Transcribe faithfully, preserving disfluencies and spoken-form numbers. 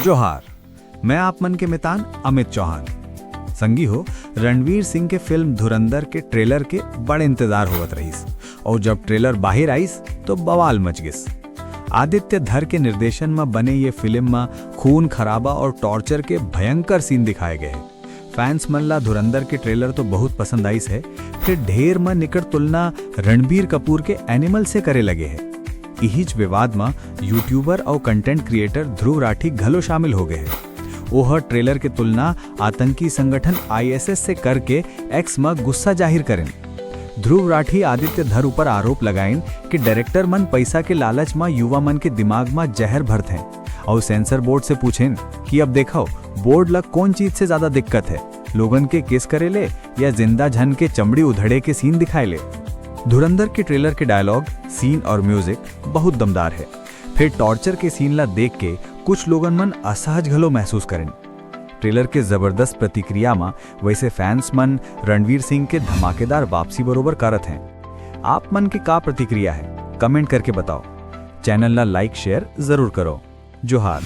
जोहार, मैं आप मन के मितान अमित चौहान। संगी हो, रणवीर सिंह के फिल्म धुरंधर के ट्रेलर के बड़ इंतजार होवत रहिस, और जब ट्रेलर बाहिर आइस तो बवाल मच गिस। आदित्य धर के निर्देशन म बने ये फिल्म म खून खराबा और टॉर्चर के भयंकर सीन दिखाए गए हैं। फैंस मन ला धुरंधर के ट्रेलर तो बहुत पसंद आइस है, फिर ढेर म निकट तुलना रणबीर कपूर के एनिमल से करे लगे है। इहिच विवाद म यूट्यूबर और कंटेंट क्रिएटर ध्रुव राठी घलो शामिल हो गए है। ओह ट्रेलर के तुलना आतंकी संगठन आईएसएस से करके एक्स म गुस्सा जाहिर करेन। ध्रुव राठी आदित्य धर ऊपर आरोप लगाइन कि डायरेक्टर मन पैसा के लालच म युवा मन के दिमाग म जहर भरत हैं और सेंसर बोर्ड से पूछेन कि अब देखो, बोर्ड ला कौन चीज से ज्यादा दिक्कत है, लोगन के किस करे ले या जिंदा झन के चमड़ी उधड़े के सीन दिखाए ले। धुरंधर के ट्रेलर के डायलॉग, सीन और म्यूजिक बहुत दमदार है। फिर टॉर्चर के सीन ला देख के कुछ लोगन मन असहज घलो महसूस करें। ट्रेलर के जबरदस्त प्रतिक्रिया म वैसे फैंस मन रणवीर सिंह के धमाकेदार वापसी बरोबर करत हैं। आप मन के का प्रतिक्रिया है, कमेंट करके बताओ। चैनल ला लाइक शेयर जरूर करो। जोहार।